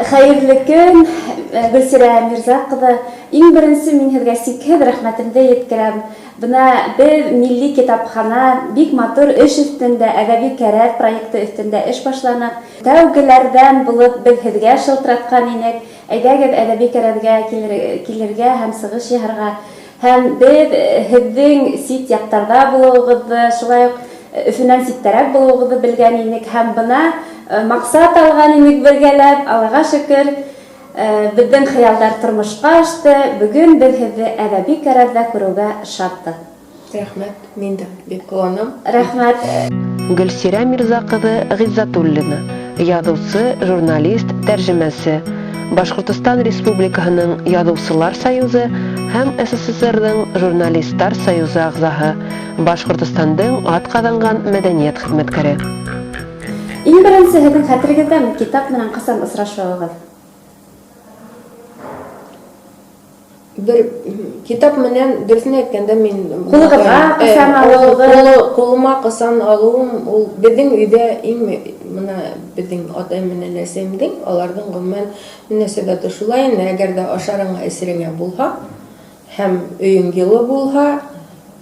Хәйерле көн, Гөлсирә Мирза ҡыҙы. Иң беренсе мин һеҙгә сикһеҙ рәхмәтемде еткерәм. Бына беҙ, Милли китапхана, бик матур эш өҫтөндә, Әҙәби кәрәҙ проекты өҫтөндә эш башланыҡ. Тәүгеләрҙән булып беҙ һеҙгә шылтыратҡан инек. Әйҙәгеҙ, Әҙәби кәрәҙгә килергә һәм сығыш яһарға. Һәм беҙ һеҙҙең сит яҡтарҙа булыуығыҙҙы, шулай уҡ Өфөнән ситтәрәк булыуығыҙҙы белгән инек һәм бына маҡсат алған инек бергәләп, Аллаға шөкөр, беҙҙең хыялдар тормошҡа ашты, бөгөн беҙ һеҙҙе Әҙәби кәрәҙҙә күреүгә шатбыҙ. Рәхмәт, мин дә бик ҡыуанам. Рәхмәт. Гөлсирә Мирза ҡыҙы Ғиззатуллина, яҙыусы, журналист, тәржемәсе, Башҡортостан Республикаһының Яҙыусылар союзы һәм СССР-ҙың Журналистар союзы ағзаһы, Башҡортостандың атҡаҙанған мәҙәниәт хеҙмәткәре. Иң беренсе һеҙҙең хәтерегеҙҙәме китап менән ҡасан осрашыуығыҙ? Бер китап менән, дөрөҫөн әйткәндә, мин Ҡулығыҙға ҡасан алыуығыҙ? Ҡулыма ҡасан алыуым, ул беҙҙең өйҙә иң бына беҙҙең атайым менән әсәйемдең, аларҙың ғөмүмән мөнәсәбәте шулай инде, әгәр дә ашарыңа, эсереңә булһа һәм өйөң йылы булһа,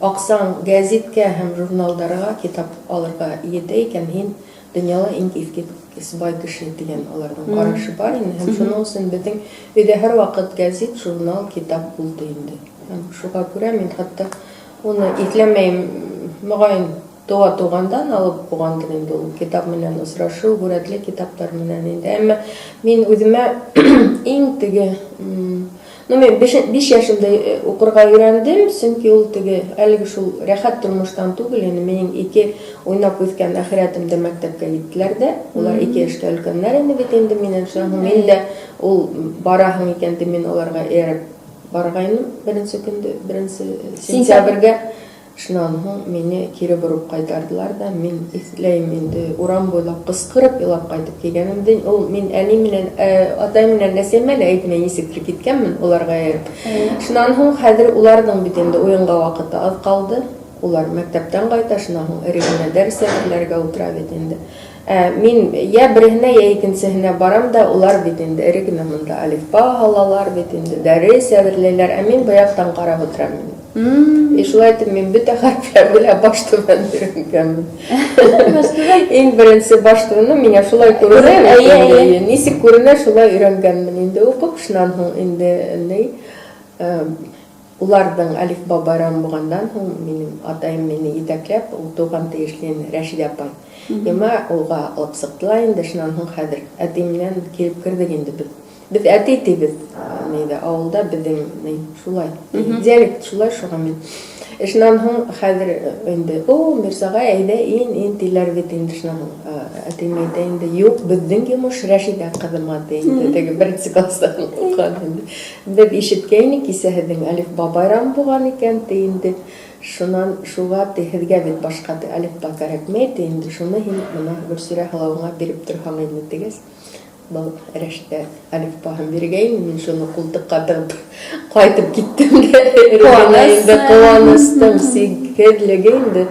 аҡсаң гәзиткә һәм журналдарға, китап алырға етә икән, һин дөньяла иң иҫкиткес бай кеше тигән аларҙың ҡарашы бар ине. Һәм шуның өсөн беҙҙең өйҙә һәр ваҡыт гәзит, журнал, китап булды инде. Һәм шуға күрә мин хатта уны иҫләмәйем, моғайын, тыуа туғандан алып булғандыр инде ул китап менән осрашыу, һүрәтле китаптар менән инде. Әммә мин үҙемә иң теге, ну, мин 5 йәшемдә уҡырға өйрәндем, сөнки ул теге әлеге шул рәхәт тормоштан түгел инде. Минең ике уйнап үҫкән әхирәтем дә мәктәпкә киттеләр ҙә, улар 2 йәшкә өлкәннәр инде бит инде минән. Шунан һуң мин дә ул бараһың икән тип мин уларға эйәреп барғайным беренсе көндө, беренсе сентябргә. Шунан һуң мине кире бороп ҡайтарҙылар ҙа, мин иҫләйем инде, урам буйлап ҡысҡырып илап ҡайтып килгәнемде. Ул мин әни менән, атай менән әсәйемә лә әйтмәй нисектер киткәнмен уларға эйәреп. Шунан һуң хәҙер уларҙың бит инде уйынға ваҡыты аҙ ҡалды. Улар мәктәптән ҡайта, шунан һуң эре генә дәрес әҙерләргә ултыра бит инде. Мин йә береһенә, йә икенсеһенә барам да, улар бит инде эре генә мында әлифба һалалар бит инде, дәрес әҙерләйләр, ә мин быяҡтан ҡарап ултырам инде. И шулай итеп мин бөтә хәрефләрҙе лә баш түбән өйрәнгәнмен. Иң беренсе баш түбән, миңә шулай күренә бит инде. Нисек күренә, шулай өйрәнгәнмен инде уҡып, шунан һуң инде ни, уларҙың әлифба байрамы булғандан һуң минең атайым мине етәкләп, ул туған тейешле Рәшидә апай. Йыма уға алып сыҡтылар инде, шунан һуң хәҙер әтей менән килеп керҙек инде беҙ. Беҙ әтей тибеҙ, нейҙә, ауылда беҙҙең ни, шулай. Диалект шулай, шуға мин. Шунан һуң хәҙер инде, о, Мирзаға әйҙә, ин, ин тиләр бит инде, шунан һуң әтейем әйтә инде, юҡ, беҙҙең йомош Рәшидә ҡыҙыма ти инде, теге беренсе класста уҡыған инде. Беҙ ишеткәйнек, кисә һеҙҙең әлифба байрамы булған икән, ти инде. Шунан шуға ти, һеҙгә бит башҡа ти әлифба кәрәкмәй ти инде, шуны һин бына Гөлсирә һылыуыңа биреп торһаң инде тигәс, был Рәшидә әлифбаһын биргәйне, мин шуны ҡултыҡҡа тығып ҡайтып киттем дә, инде ҡыуаныстың сикһеҙлеге инде.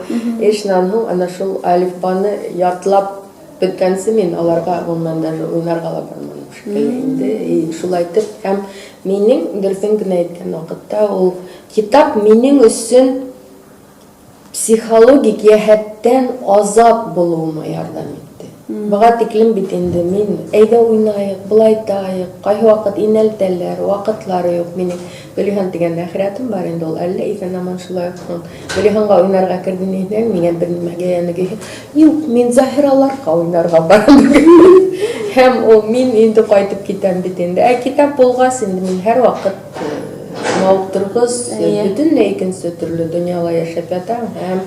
Шунан һуң ана шул әлифбаны ятлап бөткәнсе мин уларға ғөмүмән даже уйнарға ла барманым шикелле инде. И шулай итеп, һәм минең дөрөҫөн генә әйткән ваҡытта ул китап минең өсөн психологик йәһәттән азат булыуыма ярҙам итте. Быға тиклем бит инде мин әйҙә уйнайыҡ, былайтайыҡ, ҡайһы ваҡыт инәлтәләр, ваҡытлары юҡ минең. Гөлиһан тигән әхирәтем бар инде, ул әллә иҫән-аман шулай уҡ. Гөлиһанға уйнарға керҙем инһәң, миңә бер нимәгә йәнеге юҡ, мин Заһираларға уйнарға барам. Һәм ул мин инде ҡайтып китәм бит инде. Ә китап булғас инде мин һәр ваҡыт мауыҡтырғыс, бөтөнләй икенсе төрлө донъяла йәшәп ятам. Һәм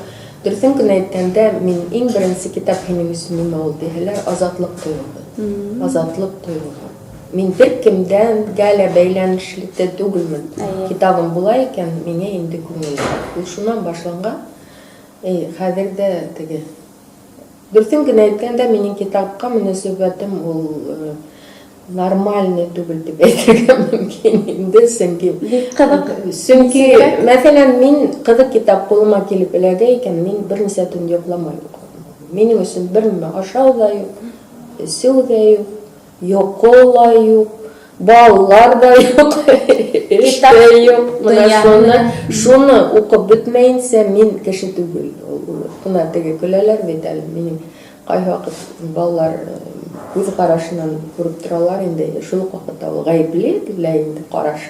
дөрөҫөн генә әйткәндә, мин иң беренсе китап һинең өсөн нимә ул тиһәләр, азатлыҡ тойғоһо. Азатлыҡ тойғоһо. Мин бер кемдән гә лә бәйләнешле түгелмен. Китабым була икән, миңә инде күңел рәхәт. Ул шунан башланған. Хәҙер ҙә теге. Дөрөҫөн генә әйткәндә, минең китапҡа мөнәсәбәтем ул нормальный түгел тип әйтергә мөмкин инде, сөнки бик ҡыҙыҡ. Сөнки, мәҫәлән, мин ҡыҙыҡ китап ҡулыма килеп эләгә икән, мин бер нисә төн йоҡламай уҡыйм. Минең өсөн бер нимә ашау ҙа юҡ, эсеү ҙә юҡ. Йоҡо ла юҡ, балалар ҙа юҡ, эш тә юҡ. Бына шуны уҡып бөтмәйенсә мин кеше түгел. Бына теге көләләр бит әле, минең ҡайһы ваҡыт балалар күҙ ҡарашынан күреп торалар инде, шул уҡ ваҡытта ул ғәйепле лә инде ҡараш.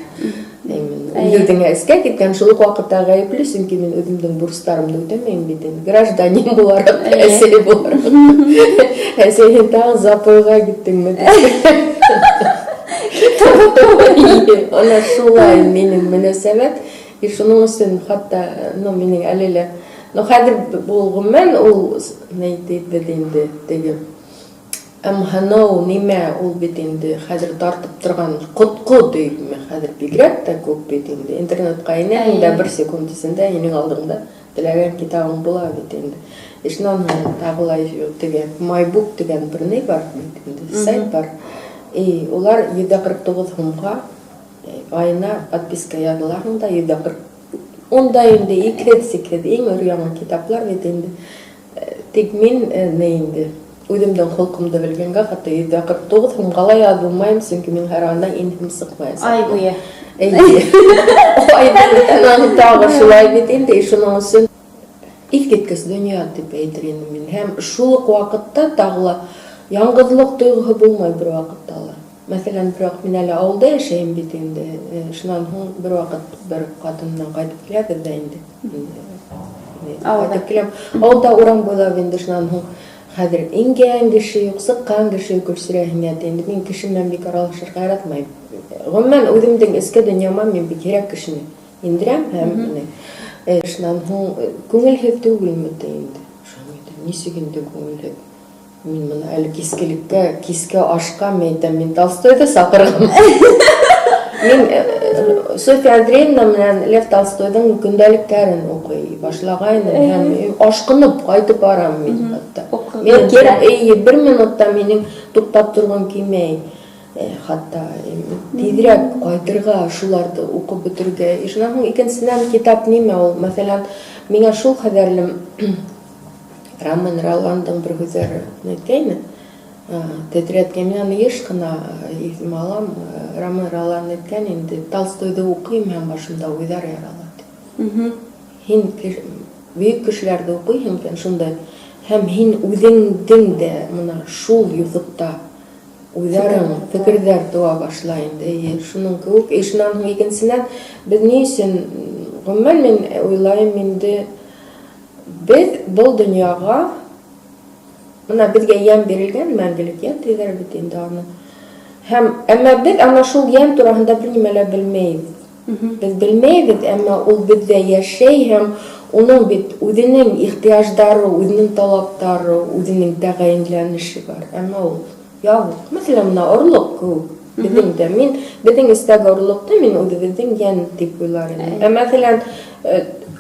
Үҙеңә эскә киткән, шул уҡ ваҡытта ғәйепле, сөнки мин үҙемдең бурыстарымды үтәмәйем бит инде. Гражданин булараҡ, әсәй булараҡ. Әсәй, һин тағы запойға киттеңме? Ана шулай минең мөнәсәбәт. И шуның өсөн хатта, ну, минең әле лә, ну, хәҙер был ғөмүмән ул ни тиҙ инде, теге МХНО нимә ул бит инде хәҙер тартып торған ҡотҡо тейме, хәҙер бигерәк тә күп бит инде. Интернетҡа инәһең дә бер секунд эсендә һинең алдыңда теләгән китабың була бит инде. Шунан һуң тағы ла теге MyBook тигән бер ни бар бит инде, сайт бар. И улар 149 һумға айына подписка яҙылаһың да 140. Унда инде икһеҙ-сикһеҙ иң өр-яңы китаплар бит инде. Тик мин ни инде үҙемдең холҡомдо белгәнгә хатта 149 һумға ла яҙылмайым, сөнки мин һәр анда инһем сыҡмаясаҡ. Ай буйы. Эйе. Ай буйы тағы шулай бит инде, шуның өсөн иҫ киткес донъя тип әйтер инем мин. Һәм шул уҡ ваҡытта тағы ла яңғыҙлыҡ тойғоһо булмай бер ваҡытта ла. Мәҫәлән, бер ваҡыт мин әле ауылда йәшәйем бит инде. Шунан һуң бер ваҡыт бер ҡатын менән ҡайтып киләбеҙ ҙә инде. Ҡайтып киләм. Ауылда урам буйлап инде шунан һуң хәҙер ингән кеше юҡ, сыҡҡан кеше юҡ, Гөлсирә һиңә инде. Мин кеше менән бик аралашырға яратмайым. Ғөмүмән, үҙемдең эске донъяма мин бик һирәк кешене индерәм һәм шунан һуң күңелһеҙ түгелме ти инде. Шуны әйтәм, нисек инде күңелһеҙ? Мин бына әле кискелеккә, киске ашҡа мин әйтәм, мин Толстойҙы саҡырғым. Мин Софья Андреевна менән Лев Толстойҙың көндәлектәрен уҡый башлағайным һәм ашҡынып ҡайтып барам мин хатта. Мин кире, эйе, бер минутта минең туҡтап торғом килмәй. Хатта тиҙерәк ҡайтырға, шуларҙы уҡып бөтөргә. Шунан һуң икенсенән китап нимә ул? Мәҫәлән, миңә шул хәҙәрле Роман Роландың бер һүҙҙәре әйткәйне. Тетрәткән, мин аны йыш ҡына иҫемә алам. Роман Роланд әйткән инде, Толстойҙы уҡыйым һәм башымда уйҙар ярала тип. Һин бөйөк кешеләрҙе уҡыйһың икән шундай, һәм һин үҙеңдең дә бына шул юҫыҡта уйҙарың, фекерҙәр тыуа башлай инде. Эйе, шуның кеүек. И шунан һуң икенсенән, беҙ ни өсөн, ғөмүмән мин уйлайым инде, беҙ был донъяға, бына беҙгә йән бирелгән, мәңгелек йән тиҙәр бит инде аны. Һәм әммә беҙ ана шул йән тураһында бер нимә лә белмәйбеҙ. Беҙ белмәйбеҙ, әммә ул беҙҙә йәшәй һәм уның бит үҙенең ихтыяждары, үҙенең талаптары, үҙенең тәғәйенләнеше бар. Әммә ул ябыҡ. Мәҫәлән, бына орлоҡ кеүек. Беҙҙең дә, мин беҙҙең эстәге орлоҡто мин үҙебеҙҙең йән тип уйлар инем. Ә мәҫәлән,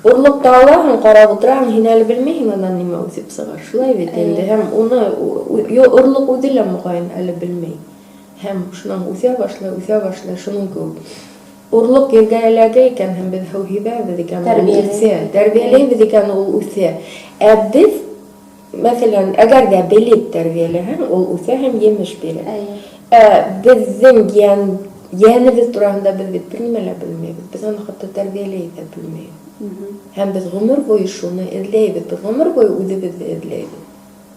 орлоҡто алаһың, ҡарап ултыраһың, һин әле белмәйһең унан нимә үҫеп сығар. Шулай бит инде. Һәм уны орлоҡ үҙе лә моғайын әле белмәй. Һәм шунан үҫә башлай, үҫә башлай, шуның кеүек. Орлоҡ ергә эләгә икән һәм беҙ һыу һибәбеҙ икән, ул үҫә. Тәрбиәләйбеҙ икән, ул үҫә. Ә беҙ, мәҫәлән, әгәр ҙә белеп тәрбиәләһәң, ул үҫә һәм емеш бирә. Ә беҙҙең йәнебеҙ тураһында беҙ бит бер нимә лә белмәйбеҙ. Беҙ уны хатта тәрбиәләй ҙә белмәйбеҙ. Һәм беҙ ғүмер буйы шуны эҙләйбеҙ, беҙ ғүмер буйы үҙебеҙҙе эҙләйбеҙ.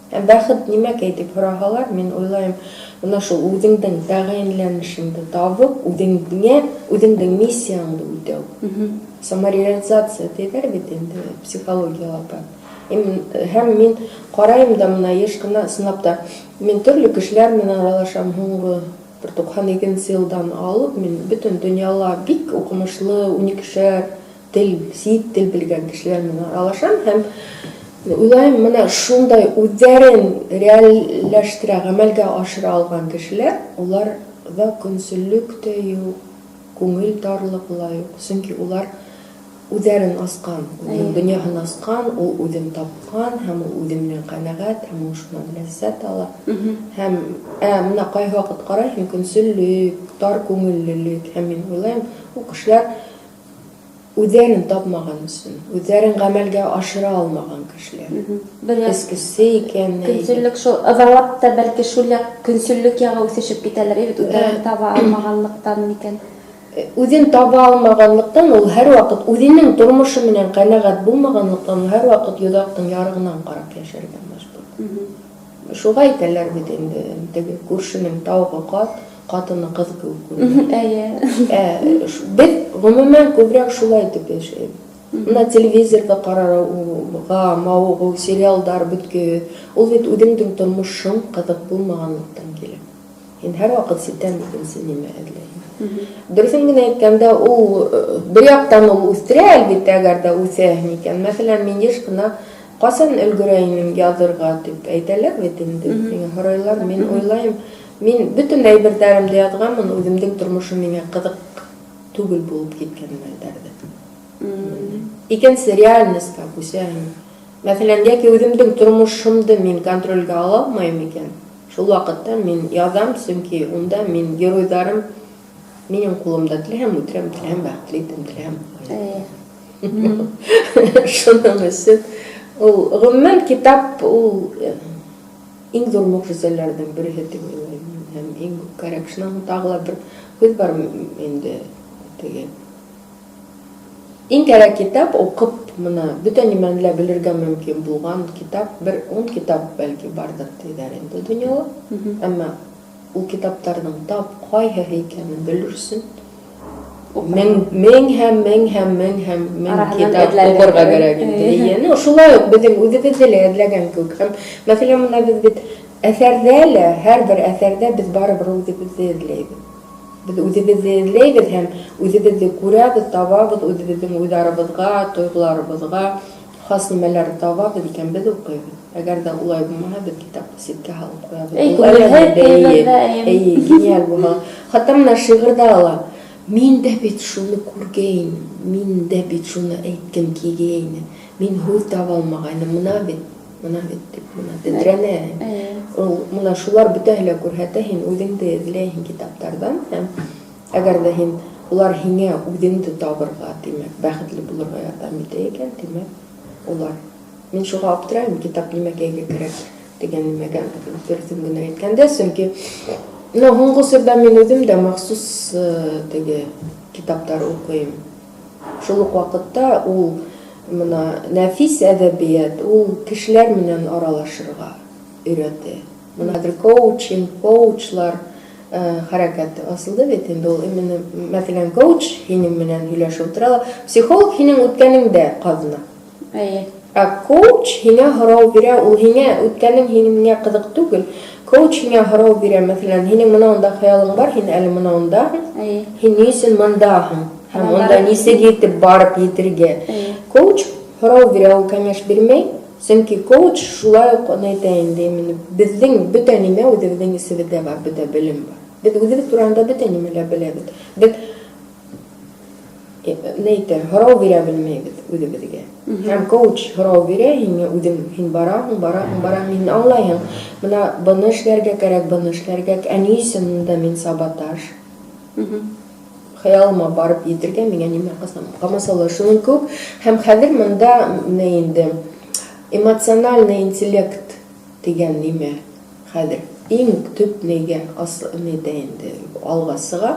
Һәм бәхет нимәкәй тип һораһалар, мин уйлайым, бына шул үҙеңдең тәғәйенләнешеңде табып, үҙеңдең миссияңды үтәү. Самореализация тиҙәр бит инде психологияла бар. Һәм мин ҡарайым да бына йыш ҡына ысынлап та мин төрлө кешеләр менән аралашам һуңғы бер туҡһан икенсе йылдан алып мин бөтөн донъяла бик уҡымышлы, уникешәр тел, сит тел белгән кешеләр менән аралашам һәм уйлайым, бына шундай үҙҙәрен реалләштерә, ғәмәлгә ашыра алған кешеләр, уларҙа көнсөллөк тә юҡ, күңел тарлығы ла юҡ, сөнки улар үҙҙәрен асҡан, үҙенең донъяһын асҡан, ул үҙен тапҡан һәм ул үҙе менән ҡәнәғәт һәм ул шунан ләззәт ала. Һәм бына ҡайһы ваҡыт ҡарайһың, көнсөллөк, тар күңеллелек, һәм мин уйлайым, ул кешеләр Үҙҙәрен тапмаған өсөн, үҙҙәрен ғәмәлгә ашыра алмаған кешеләр. Бер яҡ Эскесе икән, ни икән. Көнсөллөк шул ыҙалап та бәлки шул яҡ көнсөллөк яғы үҫешеп китәлер, бит үҙҙәрен таба алмағанлыҡтан микән? Үҙен таба алмағанлыҡтан ул һәр ваҡыт үҙенең тормошо менән ҡәнәғәт булмағанлыҡтан ул һәр ваҡыт йоҙаҡтың ярығынан ҡарап йәшәргә мәжбүр. Шуға әйтәләр бит инде, теге күршенең тауығы ҡат, ҡатыны ҡыҙ кеүек күренә. Беҙ ғөмүмән күберәк шулай итеп йәшәйбеҙ. Бына телевизорҙы ҡарарға мауығыу, сериалдар бөткө. Ул бит үҙеңдең тормошоң ҡыҙыҡ булмағанлыҡтан килә. Һин һәр ваҡыт ситтән икенсе нимә эҙләйһең. Дөрөҫөн генә әйткәндә, ул бер яҡтан ул үҫтерә, әлбиттә, әгәр ҙә үҫәһең икән. Мәҫәлән, мин йыш ҡына ҡасан өлгөрә инем яҙырға тип әйтәләр бит инде. Миңә һорайлар, мин уйлайым, мин бөтөн әйберҙәремде яҙғанмын, үҙемдең тормошом миңә ҡыҙыҡ түгел булып киткән мәлдәрҙә. Икенсе реальностьҡа күсәм. Мәҫәлән, йәки үҙемдең тормошомдо мин контролгә ала алмайым икән, шул ваҡытта мин яҙам, сөнки унда мин геройҙарым минең ҡулымда, теләһәм үтерәм, теләһәм бәхетле итәм, теләһәм. Шуның өсөн ул ғөмүмән китап ул иң ҙур мөғжизәләрҙең береһе тип уйлайым. Һәм иң кәрәк. Шунан һуң тағы ла бер һүҙ бар инде, теге иң кәрәк китап уҡып, бына бөтә нимәне лә белергә мөмкин булған китап, бер 10 китап бәлки барҙыр тиҙәр инде донъяла. Әммә ул китаптарҙың тап ҡайһыһы икәнен белер өсөн мең, мең һәм мең һәм мең һәм мең Араһынан китап эҙләргә уҡырға кәрәк. кәрәк инде. Эйе, ну, шулай уҡ беҙҙең үҙебеҙҙе лә эҙләгән кеүек. Һәм, мәҫәлән, бына беҙ бит әҫәрҙә лә, һәр бер әҫәрҙә беҙ барыбер үҙебеҙҙе эҙләйбеҙ. Беҙ үҙебеҙҙе эҙләйбеҙ һәм үҙебеҙҙе күрәбеҙ, табабыҙ, үҙебеҙҙең уйҙарыбыҙға, тойғоларыбыҙға хас нимәләрҙе табабыҙ икән, беҙ уҡыйбыҙ. Әгәр ҙә улай булмаһа, беҙ китапты ситкә һалып ҡуябыҙ. Эй, Ул күңелһеҙ әллә ниндәй, тиҙ ҙә, эйе. эйе, гениаль булһа. Хатта бына шиғырҙа ла, мин дә бит шуны күргәйнем, мин дә бит шуны әйткем килгәйне, мин һүҙ таба алмағайным, мына бит, мына бит тип, мына тетрәнә. Ул мына шулар бөтәһе лә күрһәтә, һин үҙеңде эҙләйһең китаптарҙан, һәм әгәр ҙә һин улар һиңә үҙеңде табырға, тимәк, бәхетле булырға ярҙам итә икән, тимәк, улар. Мин шуға аптырайым, китап нимәкәйгә кәрәк тигән нимәгә, дөрөҫөн генә әйткәндә, сөнки һуңғы осорҙа мин үҙем дә махсус теге китаптар уҡыйым. Шул уҡ ваҡытта ул мына нәфис әҙәбиәт, ул кешеләр менән аралашырға өйрәтә. Мына хәҙер коучинг, коучлар хәрәкәте асылды бит инде ул, именно, мәҫәлән, коуч һинең менән һөйләшеп ултыра ла, психолог һинең үткәнеңдә ҡаҙына. Ә коуч һиңә һорау бирә, ул һиңә үткәнең һиңә ҡыҙыҡ түгел. Коуч һиңә һорау бирә, мәҫәлән, һинең мына унда хыялың бар, һин әле мына ундаһың. Һин ни өсөн мындаһың? Һәм Һәм унда барып нисек итеп барып етергә? Коуч һорау бирә, ул кәңәш бирмәй. Сөнки коуч шулай уҡ уны әйтә инде, именно беҙҙең бөтә нимә үҙебеҙҙең эсебеҙҙә бар, бөтә белем бар. Беҙ үҙебеҙ тураһында бөтә нимә лә беләбеҙ. Беҙ ни әйтә, һорау бирә белмәйбеҙ үҙебеҙгә. Һәм коуч һорау бирә, һиңә үҙең, һин бараһың, бараһың, бараһың, һин аңлайһың. Бына быны эшләргә кәрәк, быны эшләргә. Ә ни өсөн бында мин саботаж? Хыялыма барып етергә миңә нимә ҡамасаулай? Шуның кеүек һәм хәҙер мында ни инде эмоциональный интеллект тигән нимә хәҙер иң төп нигә нидә инде алға сыға.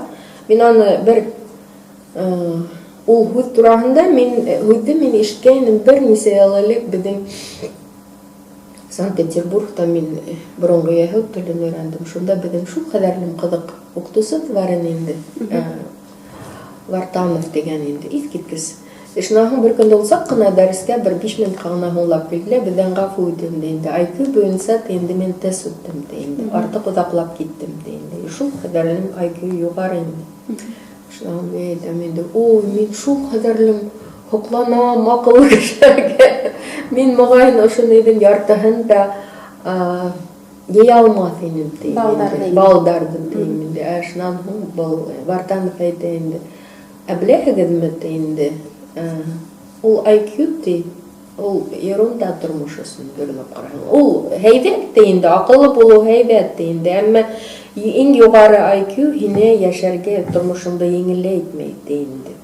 Мин аны бер ул һүҙ тураһында мин һүҙҙе мин ишеткәйнем бер нисә йыл элек беҙҙең Санкт-Петербургта мин боронғо йәһүд телен өйрәндем. Шунда беҙҙең шул ҡәҙәрле ҡыҙыҡ уҡытыусы бар ине инде. Вартанов тигән инде, иҫ киткес. Шунан һуң бер көндө ул саҡ ҡына дәрескә бер 5 минутҡа ғына һуңлап килде лә, беҙҙән ғәфү үтенде инде. Ай Кью буйынса инде мин тест үттем ти инде. Артыҡ оҙаҡлап киттем ти инде. Шул ҡәҙәрле ай Кью юғары инде. Шунан һуң мин әйтәм инде, ой, мин шул ҡәҙәрле һоҡланам аҡыллы кешеләргә. Мин моғайын ошо нейҙең яртыһын да йыя алмаҫ инем ти инде. Балдарҙы инде. Балдарҙы ти инде. Ә шунан һуң был Вартанов әйтә инде. Ә беләһегеҙме ти инде? Ул ай Кью ти, ул ерунда тормош өсөн берләп ҡараһаң. Ул һәйбәт ти инде, аҡыллы булыу һәйбәт ти инде. Әммә иң юғары ай Кью һине йәшәргә, тормошоңдо еңеләйтмәй ти инде.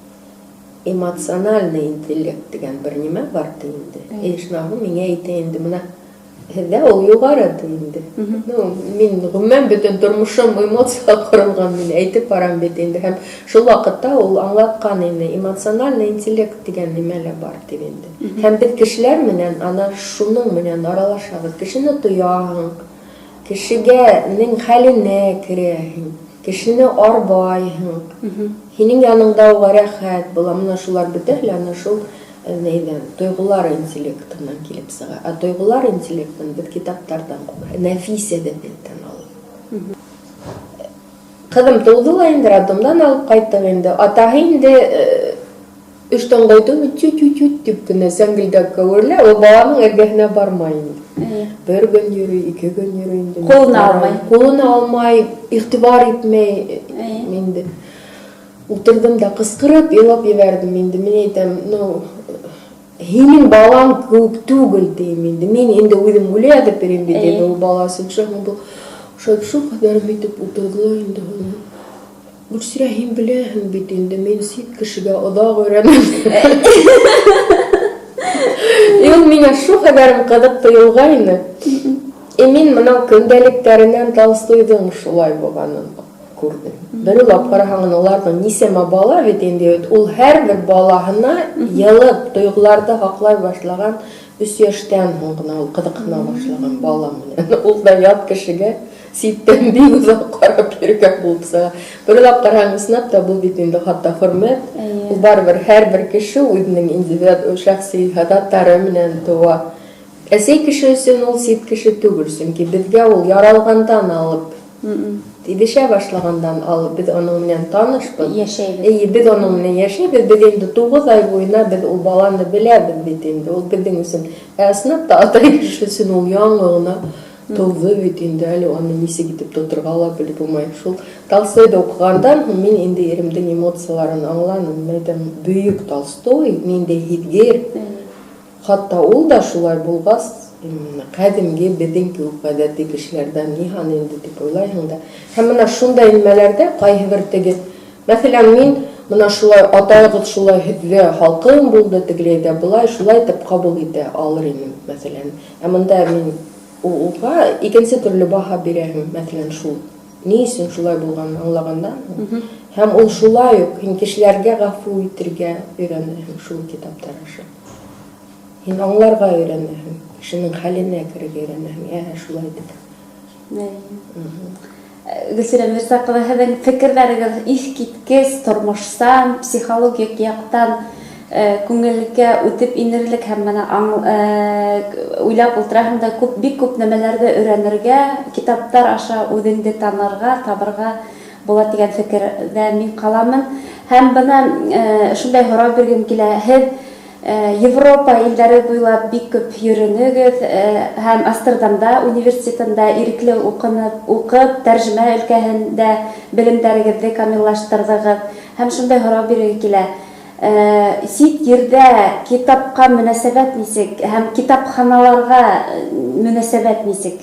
Эмоциональный интеллект тигән бер нимә бар ти инде. И шунан һуң миңә әйтә инде, бына һеҙҙә ул юғары ти инде. Ну, мин ғөмүмән бөтөн тормошом эмоцияға ҡоролған, мин әйтеп барам бит инде. Һәм шул ваҡытта ул аңлатҡан инде, эмоциональный интеллект тигән нимә лә бар тип инде. Һәм беҙ кешеләр менән ана шуның менән аралашабыҙ. Кешене тояһың, кешегә хәленә керәһең, кешене арбайһың. Һинең яныңда уға рәхәт була. Мына шулар бөтәһе лә ана шул нейҙән, тойғолар интеллектынан килеп сыға. Ә тойғолар интеллектын беҙ китаптарҙан, нәфис әҙәбиәттән алабыҙ. Ҡыҙым тыуҙы ла инде, роддомдан алып ҡайттыҡ инде. Атаһы инде эштән ҡайтыу тют-тют тип кенә сәңгелдәккә үрелә, ул баланың эргәһенә бармай инде. Бер көн йөрөй, ике көн йөрөй инде. Ҡулына алмай. Ҡулына алмай, иғтибар итмәй инде. Ултырҙым да ҡысҡырып илап ебәрҙем инде. Мин әйтәм, ну, һинең балаң кеүек түгел тием инде. Мин инде үҙем үлә тип йөрөйөм бит инде ул баласы. Шуның был шулай шул ҡәҙәр итеп ултырҙы ла инде. Гөлсирә, һин беләһең бит инде, мин сит кешегә оҙаҡ өйрәнәм. И ул миңә шул ҡәҙәрем ҡыҙыҡ тойолғайны. И мин бынау көндәлектәренән Толстойҙың шулай булғанын күрҙем. Бер уйлап ҡараһаң, уларҙың нисәмә бала бит инде, ул һәр бер балаһына йылып тойғоларҙы һаҡлай башлаған 3 йәштән һуң ғына ул ҡыҙыҡһына башлаған бала менән. Ул да ят кешегә ситтән бик оҙаҡ ҡарап йөрөгән булып сыға. Бер уйлап ҡараһаң, ысынлап та был бит инде хатта хөрмәт. Ул барыбер һәр бер кеше үҙенең индивидуаль шәхси ғәҙәттәре менән тыуа. Әсәй кеше өсөн ул сит кеше түгел, сөнки беҙгә ул яралғандан алып, тибешә башлағандан алып беҙ уның менән танышбыҙ. Йәшәйбеҙ. Эйе, беҙ уның менән йәшәйбеҙ. Беҙ инде 9 ай буйына беҙ ул баланы беләбеҙ бит инде. Ул беҙҙең өсөн. Ә ысынлап та атай кеше өсөн ул яңы ғына тыуҙы бит инде, әле уны нисек итеп тоторға ла белеп булмай. Шул Толстойҙы уҡығандан һуң мин инде иремдең эмоцияларын аңланым. Мин әйтәм, бөйөк Толстой, ниндәй һиҙгер. Хатта ул да шулай булғас, ҡәҙимге беҙҙең кеүек ғәҙәти кешеләрҙән ниһан инде тип уйлайһың да. Һәм бына шундай нимәләрҙә ҡайһы бер теге, мәҫәлән, мин бына шулай атайығыҙ шулай һеҙгә һалҡын булды, тегеләй ҙә былай шулай итеп ҡабул итә алыр инем, мәҫәлән. Ә бында мин уға икенсе төрлө баһа бирәм, мәҫәлән, шул ни өсөн шулай булғанын аңлағандан һуң. Һәм ул шулай уҡ һин кешеләргә ғәфү итергә өйрәнәһең шул китаптар аша. Һин аңларға өйрәнәһең, кешенең хәленә керергә өйрәнәһең, шулай итеп. Гөлсирә Мирзаҡова, һеҙҙең фекерҙәрегеҙ иҫ киткес, тормошсан, психологик яҡтан күңелгә үтеп инерлек һәм бына уйлап ултыраһың да бик күп нәмәләрҙе өйрәнергә, китаптар аша үҙеңде танырға, табырға була тигән фекерҙә мин ҡаламын. Һәм бына шундай һорау биргем килә. Һеҙ Европа илдәре буйлап бик күп йөрөнөгөҙ, һәм Амстердамда университетында ирекле уҡып, тәржемә өлкәһендә белемдәрегеҙҙе камиллаштырҙығыҙ. Һәм шундай һорау биргем килә. Сит ерҙә китапҡа мөнәсәбәт нисек һәм китапханаларға мөнәсәбәт нисек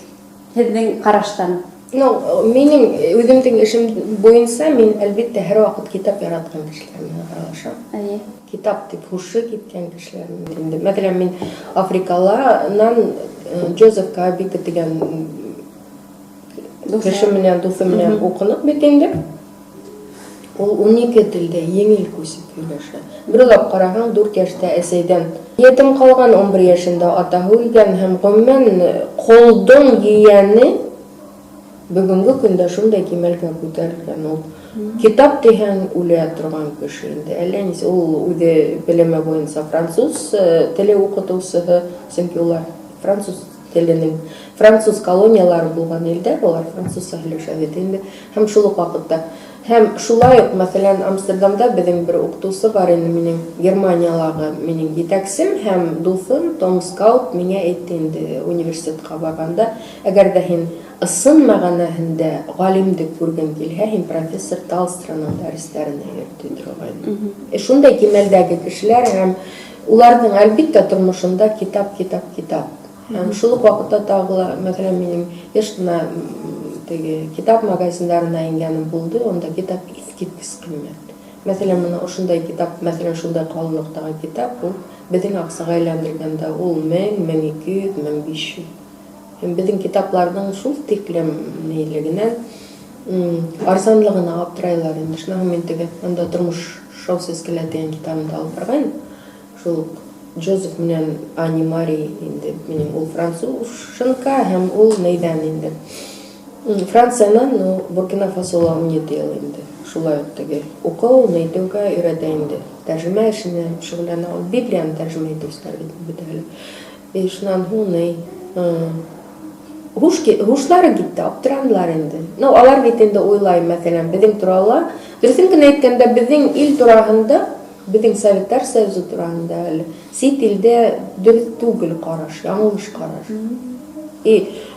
һеҙҙең ҡараштан? Ну, минең үҙемдең эшем буйынса мин әлбиттә һәр ваҡыт китап яратҡан кешеләр менән аралашам. Китап тип һушы киткән кешеләр менән инде. Мәҫәлән, мин Африкаланан Джозеф Кабика тигән кеше менән, дуҫы менән уҡыныҡ бит инде. Ул 12 телдә еңел күсеп һөйләшә. Бер уйлап ҡараһаң, 4 йәштә әсәйҙән етем ҡалған, 11 йәшендә атаһы үлгән һәм ғөмүмән ҡолдоң ейәне бөгөнгө көндә шундай кимәлгә күтәрелгән ул. Китап тиһәң үлә торған кеше инде. Әллә нисә ул үҙе белеме буйынса француз теле уҡытыусыһы, сөнки улар француз теленең француз колониялары булған илдә, улар французса һөйләшә бит инде. Һәм шул уҡ ваҡытта һәм шулай уҡ, мәҫәлән, Амстердамда беҙҙең бер уҡытыусы бар инде, минең Германиялағы минең етәксем һәм дуҫым Том Скаут миңә әйтте инде университетҡа барғанда, әгәр ҙә һин ысын мәғәнәһендә ғалимде күргең килһә, һин профессор Талстраның дәрестәренә йөрөй торғайның. Шундай кимәлдәге кешеләр һәм уларҙың әлбиттә тормошонда китап, китап, китап. Һәм шул уҡ ваҡытта тағы ла, мәҫәлән, минең йыш ҡына теге китап магазиндарына ингәнем булды, унда китап иҫ киткес ҡиммәт. Мәҫәлән, мына ошондай китап, мәҫәлән, шундай ҡалынлыҡтағы китап, ул беҙҙең аҡсаға әйләндергәндә ул 1000, 1200, 1500. Һәм беҙҙең китапларҙың шул тиклем нилегенән арзанлығына аптырайлар инде. Шунан һуң мин теге анда «Тормош шау сәскәлә» тигән китабымды алып барғайным. Шул уҡ Джозеф менән Ани Мари инде, минең ул француженка һәм ул нейҙән инде. Франциянан, ну, Буркина Фасола 17 йыл инде. Шулай уҡ теге уҡыу, әйтеүгә өйрәтә инде. Тәржемә эшенә шөғөлләнә. Ул Библияны тәржемә итеүселәр бит бөтәһе лә. И шунан һуң ни, һушлары китте, аптыранылар инде. Ну, алар бит инде уйлай, мәҫәлән, беҙҙең турала, дөрөҫөн генә әйткәндә, беҙҙең ил тураһында, беҙҙең Советтар Союзы тураһында әле сит илдә дөрөҫ түгел ҡараш, яңылыш ҡараш. И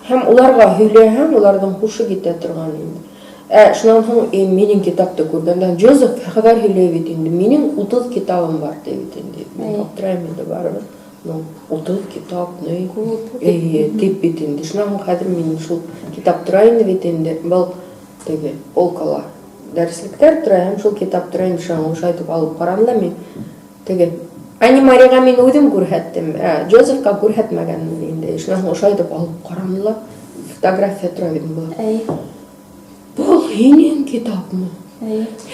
һәм уларға һөйләһәң, уларҙың һушы китә торған инде. Ә шунан һуң и, минең китапты күргәндә, Джозеф хәбәр һөйләй бит инде, минең 30 китабым бар ти бит инде. Мин аптырайым инде барыбер. Ну, 30 китап, ни? Күп. Эйе, тип бит инде. Шунан һуң хәҙер мин шул китап тора инде бит инде. Был теге полкала дәреслектәр тора, һәм шул китап тора инде, шунан ошайтып алып ҡарам да мин. Теге Ани Мариға мин үҙем күрһәттем, ә Джозефка күрһәтмәгәнмен инде. Шунан һуң ошайтып алып ҡарам ла, фотография тора бит был. Был һинең китапмы?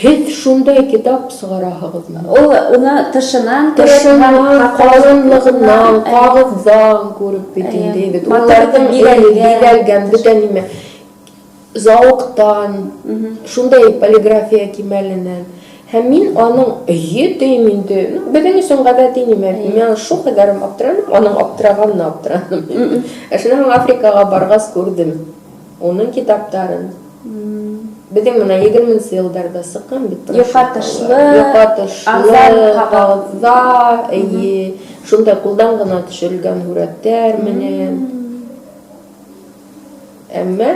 Һеҙ шундай китап сығараһығыҙмы? Ул уны тышынан күреп, Тышынан, һәм ҡалынлығынан, ҡағыҙ ҡағыҙҙан күреп бит инде, бит. Матур Уларҙың итеп биҙәлгән. биҙәлгән бөтә нимә. Зауыҡтан, шундай полиграфия кимәленән. Һәм мин аның өйө тейем инде. Ну, беҙҙең өсөн ғәҙәти нимә. Мин аны шул ҡәҙәрем аптыраным, аның аптырағанына аптыраным. Ә шунан һуң Африкаға барғас күрҙем уның китаптарын. Беҙҙең бына егерменсе йылдарҙа сыҡҡан бит Йоҡа прошивкалар. тышлы, Йоҡа тышлы, арзан ҡағыҙ. ҡағыҙҙа, эйе, шундай ҡулдан ғына төшөрөлгән һүрәттәр менән. Әммә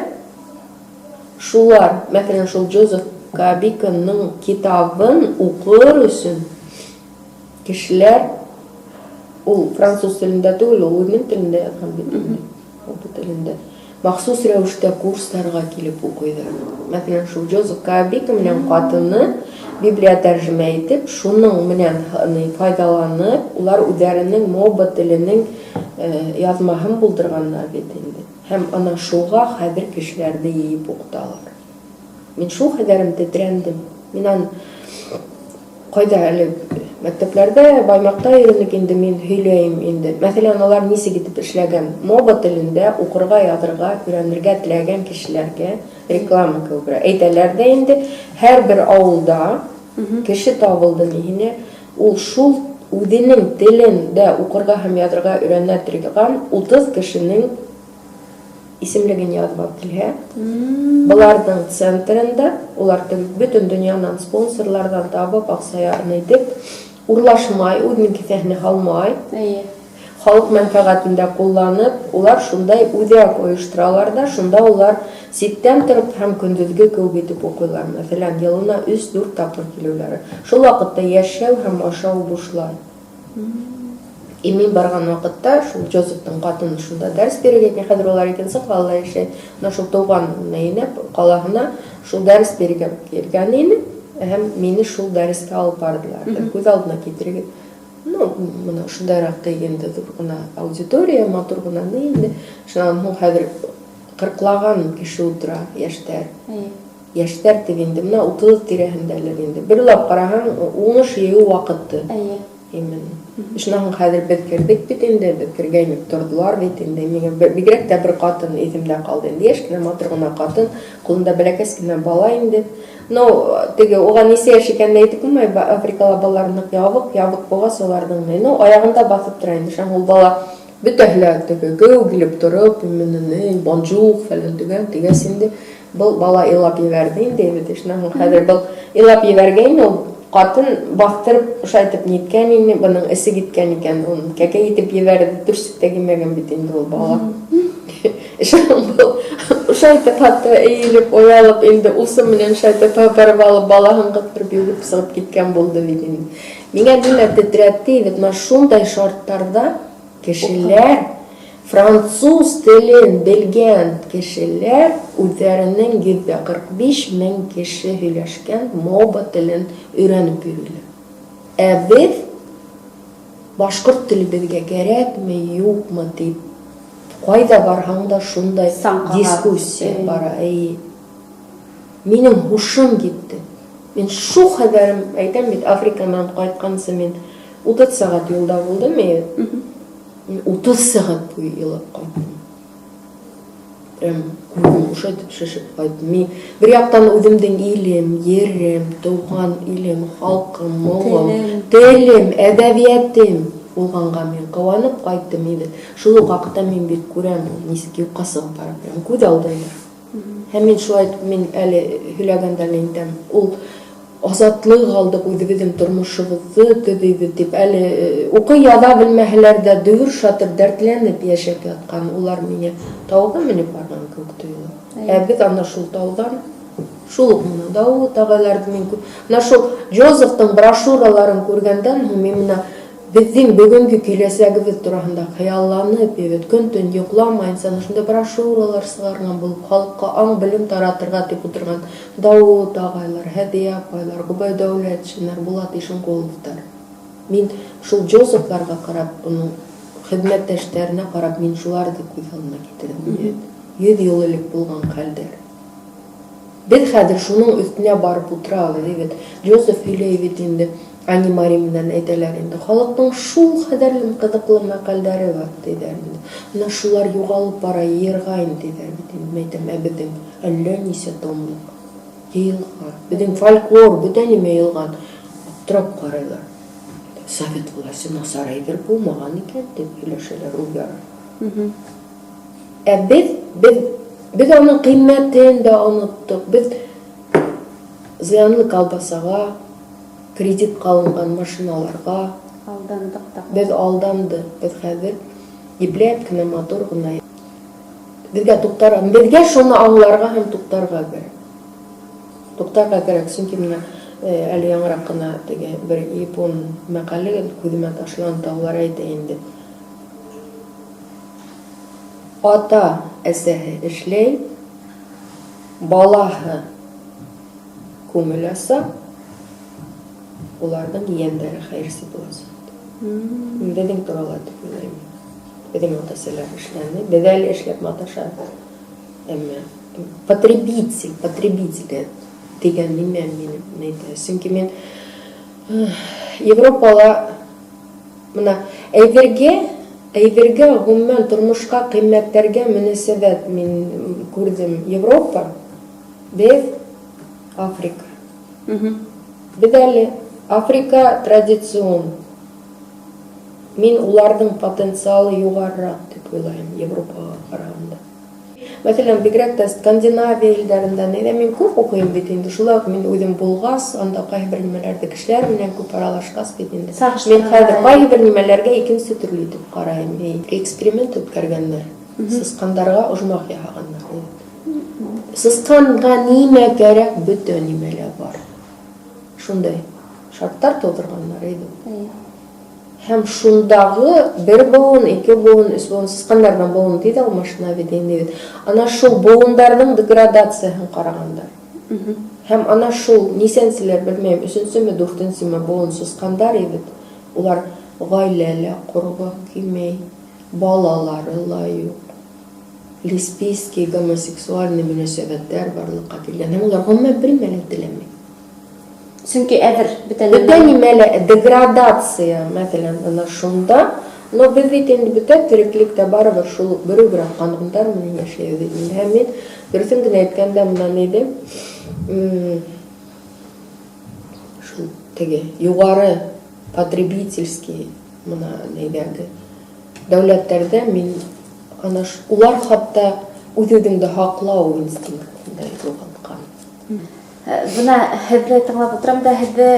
шулар, мәҫәлән, шул Джозеф Кабиконың китабын уҡыр өсөн кешеләр, ул француз телендә түгел, ул үҙенең телендә яҙған бит инде, ул телендә. Махсус рәүештә курстарға килеп уҡыйҙар. Мәҫәлән, шул Джозеф Кабика менән ҡатыны Библия тәржемә итеп, шуның менән файҙаланып, улар үҙҙәренең моба теленең яҙмаһын булдырғандар бит инде. Һәм ана шуға хәҙер кешеләрҙе йыйып уҡыталар. Мин шул хәҙәрем тетрәндем. Мин ан ҡайҙа әле мәктәпләрҙә, Баймаҡта йөрөнөк инде, мин һөйләйем инде. Мәҫәлән, улар нисек итеп эшләгән? Моба телендә уҡырға, яҙырға, өйрәнергә теләгән кешеләргә реклама кеүек. Әйтәләр ҙә инде, һәр бер ауылда кеше табылды ниһенә, ул шул үҙенең телендә уҡырға һәм яҙырға өйрәнә торған 30 кешенең исемлеген яҙып алып килһә, быларҙың центрында улар бөтөн донъянан спонсорларҙан табып, аҡса итеп, урлашмай, үҙенең кеҫәһенә һалмай, халыҡ мәнфәғәтендә ҡулланып, улар шундай үҙәк ойошторалар ҙа, шунда улар ситтән тороп һәм көндөҙгө кеүек итеп уҡыйлар. Мәҫәлән, йылына өс-дүрт тапҡыр килеүләре. Шул ваҡытта йәшәү һәм ашау бушлай. И мин барған ваҡытта шул Джозефтың ҡатыны шунда дәрес бирергә килгән, хәҙер улар икенсе ҡалала йәшәй. Бына шул тыуған нейенә, ҡалаһына шул дәрес бирергә килгән ине, һәм мине шул дәрескә алып барҙылар. Күҙ алдына килтерегеҙ. Ну, бына шундайыраҡ тейгәндә ҙур ғына аудитория, матур ғына ни инде. Шунан һуң хәҙер ҡырҡлаған кеше ултыра, йәштәр. Йәштәр тип инде, бына 30 тирәһендәлер инде. Бер уйлап ҡараһаң, уңыш йыйыу ваҡыты. Именно. Шунан һуң хәҙер беҙ керҙек бит инде, беҙ кергәйнек торҙолар бит инде. Миңә бигерәк тә бер ҡатын иҫемдә ҡалды инде. Йәш кенә, матур ғына ҡатын, ҡулында бәләкәс кенә бала инде. Ну, теге уға нисә йәш икәнен әйтеп булмай, Африкала балалар ныҡ ябыҡ, ябыҡ булғас уларҙың ни, ну, аяғында баҫып тора инде. Шунан ул бала бөтәһе лә теге геү килеп тороп, именно ни, бонжур фәлән тигән, тигәс инде. Был бала илап ебәрҙе инде, бит. Шунан һуң хәҙер был илап ебәргәйне, ул ҡатын баҫтырып ошайтып ниткән ине, бының эсе киткән икән, уны кәкәй итеп ебәрҙе, төрсөк тә кимәгән бит инде ул бала. Шунан был ошайтып хатта эйелеп, оялып инде усы менән ошайтып һыпырып алып, балаһын ҡыҫтырып йүгереп сығып киткән булды бит инде. Миңә нимә тетрәтте, бит бына шундай шарттарҙа кешеләр Француз телен белгән кешеләр үзләренең 145 мең кеше һөйләшкән моба телен өйрәнеп йөриләр. Ә без башкорт теле безгә кәрәкме, юкмы дип, кайда барһаң да шундай дискуссия бара. Әйе. Минем һушым китте. Мин шул хәбәрем әйтәм бит, Африкадан кайткансы мин 30 сәгать юлда булдым. Мин 30 сәгать буе елап кайттым. Прям күзем ошайтып шешеп кайттым. Мин бер яктан үземнең илем, ерем, туган илем, халкым, моңым, телем, әдәбиятым булганга мин куанып кайттым иде. Шул ук вакытта мин бит күрәм, ничек юкка чыгып бара, прям күз алдымда. Һәм мин шулай итеп, мин әле һөйләгәндә лә әйтәм, ул азатлык алдык, үзебезнең тормышыбызны төзибез дип, әле укый-яза белмәһәләр дә дөер-шатыр дәртләнеп яшәп яткан улар миңа тауга менеп барган кебек тоела. Ә без ана шул таудан, шул ук менә Давыт агайларны мин күп, менә шул Джозефтың брошюраларын күргәндән һуң мин менә Безнең бөгөнге киләчәгебез тураһында хыялланып, егет, көн-төн йокламаенча әнә шундый брошюралар чыгарган булып, халыкка аң-белем таратырга дип утырган Давыт агайлар, Һәдия апайлар, Гобәй Дәүләтшиннар, Булат Ишенкуловтар. Мин шул Джозефларга карап, аның хезмәттәшләренә карап, мин шуларды күз алдына китердем, егет. 100 ел элек булган хәлдәр. Без хәзер шуның өстенә барып утырабыз, егет. Джозеф һөйләй бит инде. Ани Мари белән әйтәләр инде, халыкның шул кадәрле кызыклы мәкальләре бар, диләр инде. Менә шулар югалып бара, йыерга инде, диләр бит инде. Мин әйтәм, ә безнең әллә ничә томлык йыелган. Безнең фольклор, бөтә нимә йыелган. Аптырап карыйлар. Совет власте насар әйбер булмаган икән, дип һөйләшәләр үзара. Ә без, без, без аның кыйммәтен дә оныттык. Без зыянлы колбасага, кредитка алынган машиналарга Алдандык та. Без алдандык. Без хәзер ипләп кенә, матур гына. Безгә туктарга, безгә шуны аңларга һәм туктарга кирәк. Туктарга кирәк, чөнки менә әле яңарак кына теге бер япон мәкале күземә ташланды, алар әйтә инде. Ата әсәһе эшләй, балаһы Күңел аса, уларның йәндәре хәерсез булачак. Безнең турала дип уйлыйм. Безнең ата-әсәләр эшләне, без әле эшләп маташабыз. Әмма потребитель, потребитель дигән нимә минем әйтә. Чөнки мин Европала менә әйбергә, әйбергә гомумән тормышка кыйммәтләргә мөнәсәбәт мин күрдем Европа. Без Африка. Без әле Африка традицион. Мин уларның потенциалы югарырак дип уйлыйм Европага караганда. Мәсәлән, бигрәк тә Скандинавия илләрендә, нидә мин күп укыйм бит инде. Шулай ук мин үзем булгас, анда кайбер нимәләрдә кешеләр белән күп аралашкас бит инде. Мин хәзер кайбер нимәләргә икенче төрле итеп карыйм. Эксперимент үткәргәннәр. Сыскандарга ожмах яһаганнар. Сысканга нимә кәрәк, бөтә нимәләр бар. Шундай шартлар тудырганнар иде. Һәм шундагы бер буын, ике буын, өч буын, сысканнардан буын тиз алмашына бит инде бит. Ана шул буындарның деградацияһен карагандар. Һәм ана шул нисәнчеләр, белмәйм, өченчеме, дүртенчеме буын сыскандар иде. Улар гаилә лә коргы килмәй, балалары ла юк. Лесбийский, гомосексуальный мөнәсәбәтләр барлыкка килгән һәм улар гомумән бер нимә лә теләми. Чөнки әзер бөтә нәмә. Бөтә нимә лә деградация, мәсәлән, ана шунда. Но без бит инде бөтә тереклек тә барыбер шул ук бер үк кануннар белән яшәйбез бит инде. Һәм мин, дөресен генә әйткәндә, менә нидә, шул теге югары потребительский менә нидәге Дәүләтләрдә мин ана улар хатта үз-үзеңде һаклау инстинктын да югалткан. Бына һеҙҙе тыңлап ултырам да, һеҙҙе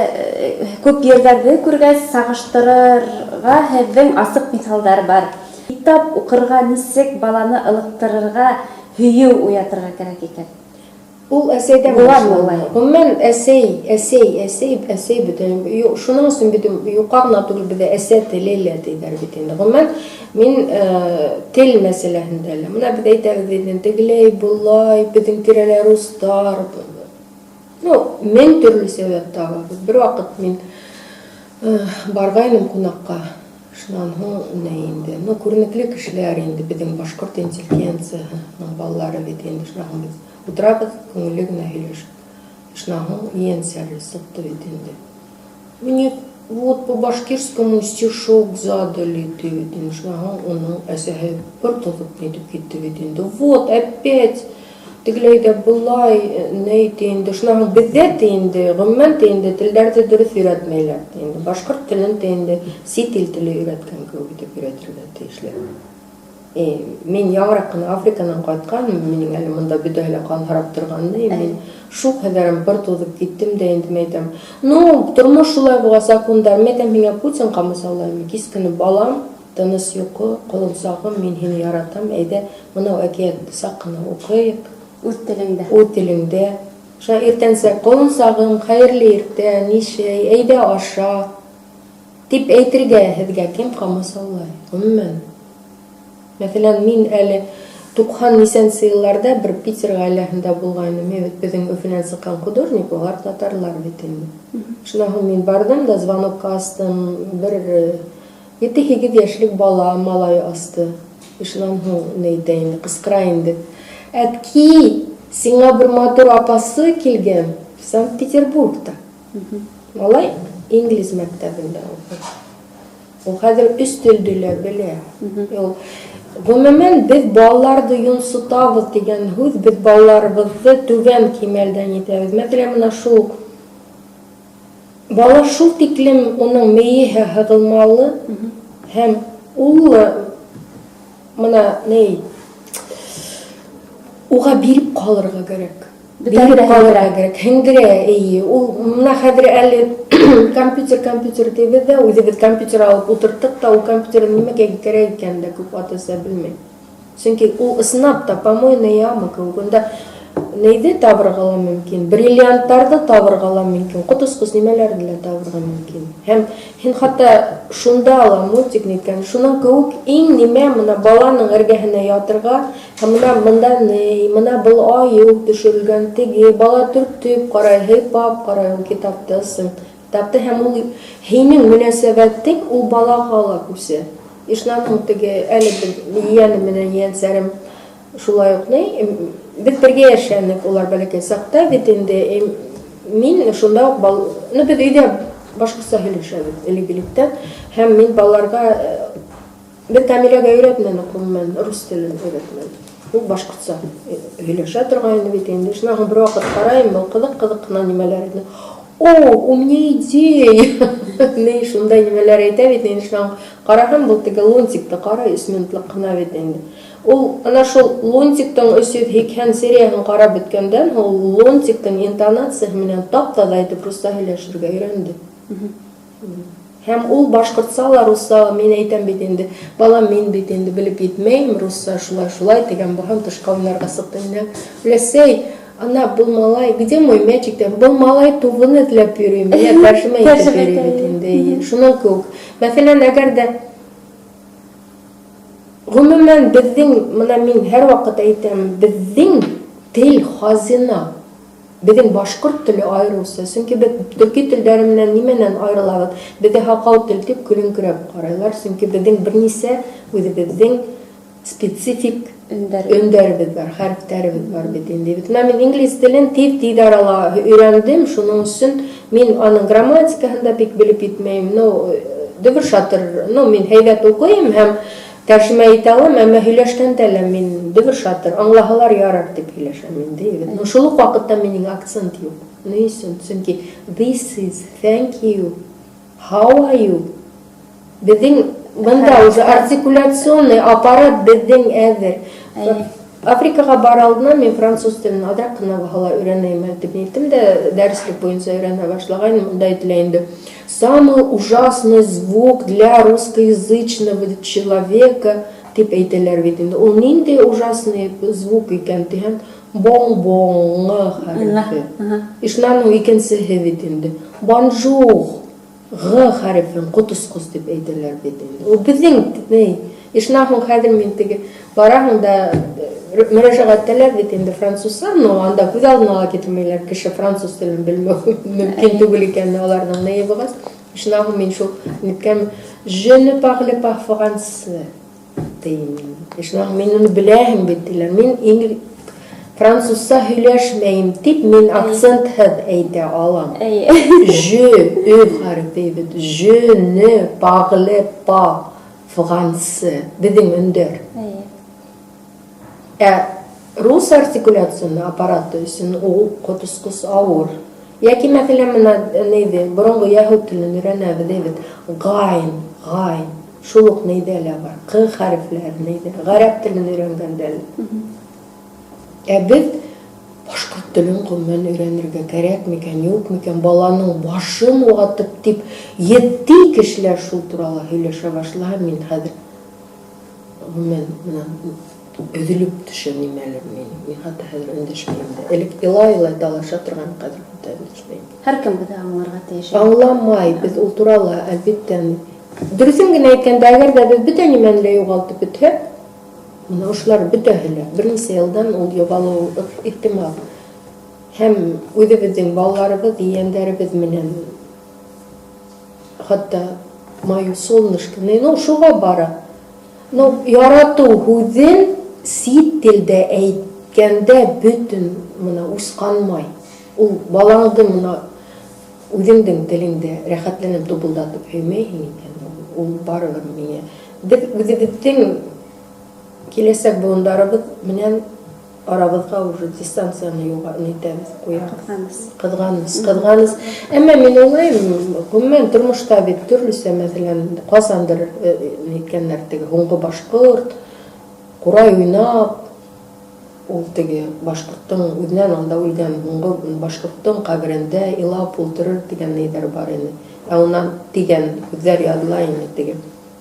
күп ерҙәрҙе күргәс, сағыштырырға һеҙҙең асыҡ миҫалдар бар. Китап уҡырға нисек баланы ылыҡтырырға, һөйөү уятырға кәрәк икән? Ул әсәйҙән Буламы башлана. улай? Ғөмүмән, әсәй, әсәй, әсәй, әсәй бөтөн. Шуның өсөн бит юҡҡа ғына түгел беҙҙә әсә теле лә тиҙәр бит инде. Ғөмүмән, мин тел мәсьәләһендә лә. Бына беҙ әйтәбеҙ инде, тегеләй, былай, беҙҙең тирәлә рустар. Ну, мең төрлө сәбәп табабыҙ. Бер ваҡыт мин барғайным ҡунаҡҡа. Шунан һуң ни инде, ну, күренекле кешеләр инде, беҙҙең башҡорт интеллигенцияһының балалары бит инде. Шунан һуң беҙ ултырабыҙ, күңелле генә һөйләшеп. Шунан һуң ейәнсәре сыҡты бит инде. Мне вот по башкирскому стишок задали, ти бит инде. Шунан һуң уның әсәһе бер тоҙоп нитеп китте бит инде. Вот опять тегеләй ҙә былай, ни ти инде. Шунан һуң беҙҙә ти инде, ғөмүмән ти инде, телдәрҙе дөрөҫ өйрәтмәйләр ти инде. Башҡорт телен ти инде сит ил теле өйрәткән кеүек итеп өйрәтергә тейешләр. Мин яңыраҡ ҡына Африканан ҡайтҡан, минең әле бында бөтәһе лә ҡан һорап торған, мин шул хәҙәрем бер туҙып киттем дә инде, мин әйтәм, ну, тормош шулай булған закондар, мин әйтәм, һиңә Путин ҡамасаулаймы, кис көнө балам, тыныс йоҡо, ҡолонсағым, мин һине яратам, әйҙә, мынау әкиәтте саҡ ҡына уҡыйыҡ. Үҙ телеңдә. Үҙ телеңдә. Шуға иртәнсәк, ҡолонсағым, хәйерле иртә, нишәй, әйҙә аша, тип әйтергә һеҙгә кем ҡамасаулай, ғөмүмән. Мәҫәлән, мин әле туҡһан нисәнсе йылларҙа бер Питер ғаиләһендә булғайным. Мин бит беҙҙең Өфөнән сыҡҡан художник, улар татарлар бит инде. Шунан һуң мин барҙым да звонокка астым, бер ете-һигеҙ йәшлек бала, малай асты. Шунан һуң ни әйтә инде, ҡысҡыра инде. Әтки, сиңа бер матур апасы килгән Санкт-Петербургта. Малай инглиз мәктәбендә уҡый. Ул хәҙер өс телде лә белә. Ул ғөмүмән беҙ балаларҙы йонсотабыҙ тигән һүҙ, беҙ балаларыбыҙҙы түбән кимәлдән итәбеҙ. Мәҫәлән, бына шул бала шул тиклем уның мейеһе һығылмалы һәм ул бына ни уға биреп ҡалырға кәрәк. Бөтәһе Биреп дә ҡалырға һеңдерә. кәрәк. Һеңдерә, эйе. Ул бына хәҙер әле компьютер, компьютер тибеҙ ҙә, үҙебеҙ компьютер алып ултырттыҡ та, ул компьютер нимәгә кәрәк икәнен дә күп ата-әсә белмәй. Сөнки ул ысынлап та помойная яма кеүек. Унда нейҙе табырға ла мөмкин, бриллианттарҙы табырға ла мөмкин, ҡот осҡос нимәләрҙе лә табырға мөмкин. Һәм һин хатта шунда ла мультик ниткән, шуның кеүек иң нимә бына баланың эргәһенә ятырға, һәм бына бында ни, бына был айыу төшөрөлгән, теге бала төртөп ҡарай, һыйпап ҡарай ул китапты, ысын китапты, һәм ул һинең мөнәсәбәтең ул балаға ла күсә. Шунан һуң теге әле беҙ ейәнем менән ейәнсәрем шулай уҡ ни, беҙ бергә йәшәнек, улар бәләкәй саҡта бит инде, мин шунда уҡ бал, ну, беҙ өйҙә башҡортса һөйләшәбеҙ элек-электән, һәм мин балаларға, беҙ Камиләгә өйрәтмәнек, ғөмүмән, рус телен өйрәтмәнек. Ул башҡортса һөйләшә торғайны бит инде. Шунан һуң бер ваҡыт ҡарайым, был ҡыҙыҡ-ҡыҙыҡ ҡына нимәләр ине. О, у меня идея! Ни, шундай нимәләр әйтә бит инде. Шунан ҡараһам, был теге Лунтикты ҡарай, өс минутлыҡ ҡына бит инде. Ул ана шул Лунтиктың өс йөҙ һикһән серияһын ҡарап бөткәндән һуң ул Лунтиктың интонацияһы менән тап-таҙа итеп русса һөйләшергә өйрәнде. Һәм ул башҡортса ла, русса ла, мин әйтәм бит инде, балам, мин бит инде белеп етмәйем, русса шулай-шулай тигән булһам, тышҡа уйнарға сыҡтым инде. Өләсәй, ана был малай, где мой мячик? Тип, был малай тубын эҙләп йөрөй, миңә тәржемә итеп Тәржемә йөрөй итә, бит эйе. инде. Шуның кеүек. Мәҫәлән, әгәр ҙә ғөмүмән беҙҙең, бына мин һәр ваҡыт әйтәм, беҙҙең тел хазина. Беҙҙең башҡорт теле айырыуса, сөнки беҙ төрки телдәре менән нимәнән айырылабыҙ? Беҙҙе һаҡау тел тип көлөңкөрәп ҡарайлар, сөнки беҙҙең бер нисә үҙебеҙҙең специфик өндәребеҙ бар, хәрефтәребеҙ бар бит инде. Бит бына мин инглиз телен тиҙ-тиҙ арала өйрәндем, шуның өсөн мин аның грамматикаһын да бик белеп етмәйем. Ну, дөбөр шатыр, ну, мин һәйбәт уҡыйым һәм тәржемә итә алам, әммә һөйләшкәндә лә мин дөбөр шатыр, аңлаһалар ярар тип һөйләшәм инде. Но шул уҡ ваҡытта минең акцент юҡ. Ни өсөн? Сөнки this is, thank you, how are you? Беҙҙең бында уже артикуляционный аппарат беҙҙең әҙер. Африкаға бар алдынан мин француз телен аҙыраҡ ҡына булһа ла өйрәнәйем әле тип ниттем дә, дәреслек буйынса өйрәнә башлағайным. Унда әйтелә инде: самый ужасный звук для русскоязычного человека тип әйтәләр бит инде. Ул ниндәй ужасный звук икән тиһәм, Бонбон ң хәрефе. Ишнаның икенсеһе бит инде. Бонжур г хәрефен ҡотосҡос тип әйтәләр бит инде. Ул беҙҙең ни? Ишнаһың хәҙер мин теге бараһың да мөрәжәғәт итәләр бит инде французса, но анда күҙ алдына ла китермәйләр, кеше француз телен белмәү мөмкин түгел икән аларҙың ние булғас. Ишнаһың мин шул ниткән je ne parle pas français тейем. Ишнаһың мин уны беләһең бит тиләр. Мин инглиз французса һөйләшмәйем тип мин акцентһыҙ әйтә алам. Je, Ö хәрефе бит. Je ne parle pas français. Беҙҙең өндәр. Ә рус артикуляционный аппараты өсөн ул ҡотосҡос ауыр. Йәки, мәҫәлән, бына нейҙе, боронғо йәһүд телен өйрәнәбеҙ бит. Гайн, гайн. Шул уҡ нейҙә лә бар. Ҡ хәрефләре нейҙә. Ғәрәп телен өйрәнгәндә лә. Ә беҙ башҡорт телен ғөмүмән өйрәнергә кәрәк микән, юҡ микән, баланың башын ватып тип етди кешеләр шул турала һөйләшә башлаһа, мин хәҙер ғөмүмән бына өҙөлөп төшә нимәлер минең. Мин хатта хәҙер өндәшмәйем дә. Элек илай-илай талаша торған, хәҙер хатта өндәшмәйем. Һәр кем беҙҙе аңларға тейеш. Аңламай, беҙ ул турала, әлбиттә. Дөрөҫөн генә әйткәндә, әгәр ҙә беҙ бөтә нимәне лә юғалтып бөтһәк, бына ошолар бөтәһе лә бер нисә йылдан ул юғалыуы ихтимал. Һәм үҙебеҙҙең балаларыбыҙ, ейәндәребеҙ менән хатта мое солнышко, ну, шуға бара. Ну, яратыу һүҙен сит телдә әйткәндә бөтөн бына усҡанмай. Ул балаңды бына үҙеңдең телеңдә рәхәтләнеп тубылдатып һөймәйһең икән, ул барыбер миңә. Беҙ үҙебеҙҙең киләсәк быуындарыбыҙ менән арабыҙға уже дистанцияны юға нитәбеҙ, ҡуябыҙ. Ҡыҙғаныс. Ҡыҙғаныс, ҡыҙғаныс. Әммә мин уйлайым, ғөмүмән тормошта бит төрлөсә, мәҫәлән, ҡасандыр ниткәндәр теге һуңғы башҡорт, ҡурай уйнап, ул теге башҡорттоң үҙенән алда үлгән һуңғы башҡорттоң ҡәберендә илап ултырыр тигән ниҙәр бар ине. Ә унан тигән һүҙҙәр яҙыла ине теге.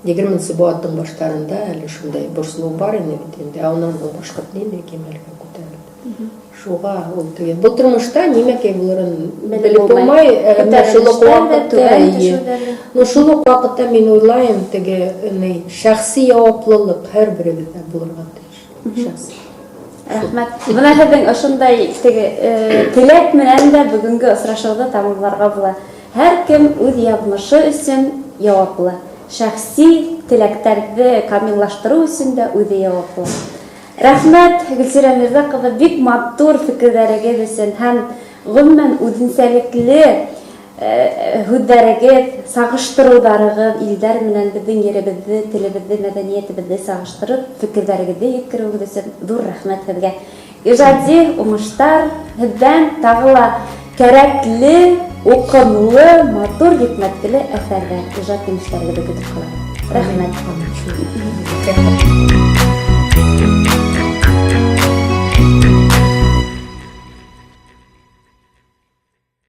Егерменсе быуаттың баштарында әле шундай борсолоу бар ине бит инде. Ә унан һуң башҡорт ниндәй кимәлгә күтәрелде. Шуға ул теге. Был тормошта нимәкәй булырын Белеп белеп булмай. булмай, әммә шул уҡ Күтәрелештәр дә, ваҡытта, түбән эйе. төшөүҙәр дә. Ну, шул уҡ ваҡытта мин уйлайым, теге, ни, шәхси яуаплылыҡ һәр беребеҙҙә булырға тейеш. Шәхси. Рәхмәт. Бына һеҙҙең ошондай теге теләк менән дә бөгөнгө осрашыуҙы тамамларға була. Һәр кем үҙ яҙмышы өсөн яуаплы. Шәхси теләктәрҙе камиллаштырыу өсөн дә үҙе яуаплы. Рәхмәт, Гөлсирә Мирза ҡыҙы, бик матур фекерҙәрегеҙ өсөн һәм ғөмүмән үҙенсәлекле һүҙҙәрегеҙ, сағыштырыуҙарығыҙ илдәр менән беҙҙең еребеҙҙе, телебеҙҙе, мәҙәниәтебеҙҙе сағыштырып, фекерҙәрегеҙҙе еткереүегеҙ өсөн ҙур рәхмәт һеҙгә. Ижади уңыштар һеҙҙән тағы ла кәрәкле, уҡымлы, матур, йөкмәткеле әҫәрҙәр, ижад емештәрегеҙҙе көтөп ҡалабыҙ. Рәхмәт. Рәхмәт.